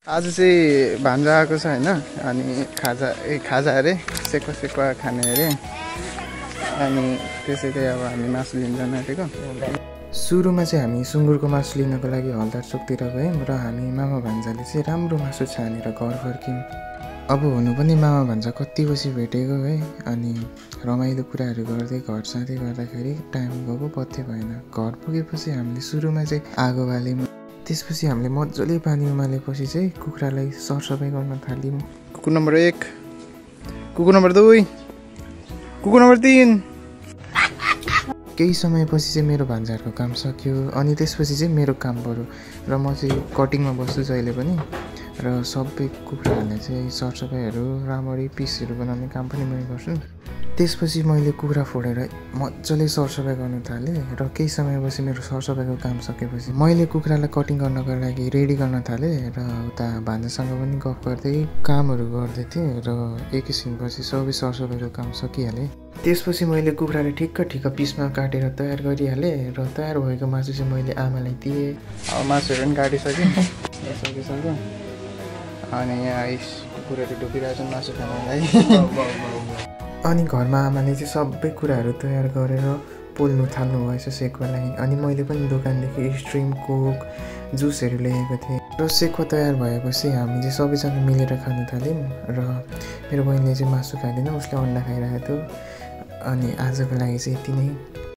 आज चाहिँ भान्जा आएको छ होइन अनि खाजा अरे सेक्वा खाने अरे अनि त्यसैले अब हामी मासु लिन जान आँटेको। सुरुमा चाहिँ हामी सुँगुरको मासु लिनको लागि हलदार चोकतिर गयौँ र हामी मामा भान्जाले चाहिँ राम्रो मासु छानेर घर फर्क्यौँ। अब हुनु पनि मामा भान्जा कति बजी भेटेको है अनि रमाइलो कुराहरू गर्दै घर जाँदै गर्दाखेरि टाइम गएको पत्तै भएन। घर पुगेपछि हामीले सुरुमा चाहिँ आगो बाल्यौँ, त्यसपछि हामीले मजाले पानी उमालेपछि चाहिँ कुखुरालाई सरसफाइ गर्न थाल्यौँ। कुकुर नम्बर 1, कुकुर नम्बर 2, कुकुर नम्बर 3। केही समयपछि चाहिँ मेरो भान्जाहरूको काम सकियो अनि त्यसपछि चाहिँ मेरो काम पऱ्यो र म चाहिँ कटिङमा बस्छु जहिले पनि र सबै कुखुराहरूलाई चाहिँ सरसफाइहरू राम्ररी पिसहरू बनाउने काम पनि मैले गर्छु। त्यसपछि मैले कुखुरा फोडेर मजाले सरसफाइ गर्न थालेँ र केही समयपछि मेरो सरसफाइको काम सकेपछि मैले कुखुरालाई कटिङ गर्नको लागि रेडी गर्न थालेँ र उता भान्जासँग पनि गफ गर्दै कामहरू गर्दै थिएँ र एकैछिनपछि सबै सरसफाइको काम सकिहालेँ। त्यसपछि मैले कुखुरालाई ठिक्क पिसमा काटेर तयार गरिहालेँ र तयार भएको मासु चाहिँ मैले आमालाई दिएँ। अब मासुहरू पनि काटिसक्यो अनि यहाँ कुखुराले ढोकिरहेको छन् मासु खानलाई। अनि घरमा आमाले चाहिँ सबै कुराहरू तयार गरेर पोल्नु थाल्नु भएछ सेकको लागि। अनि मैले पनि दोकानदेखि स्ट्रिम कोक जुसहरू ल्याएको थिएँ र सेकको तयार भएपछि हामी चाहिँ सबैजना मिलेर खानु थाल्यौँ र मेरो बहिनीले चाहिँ मासु खाँदैन, उसले अन्डा खाइरहेको थियो। अनि आजको लागि चाहिँ यति नै।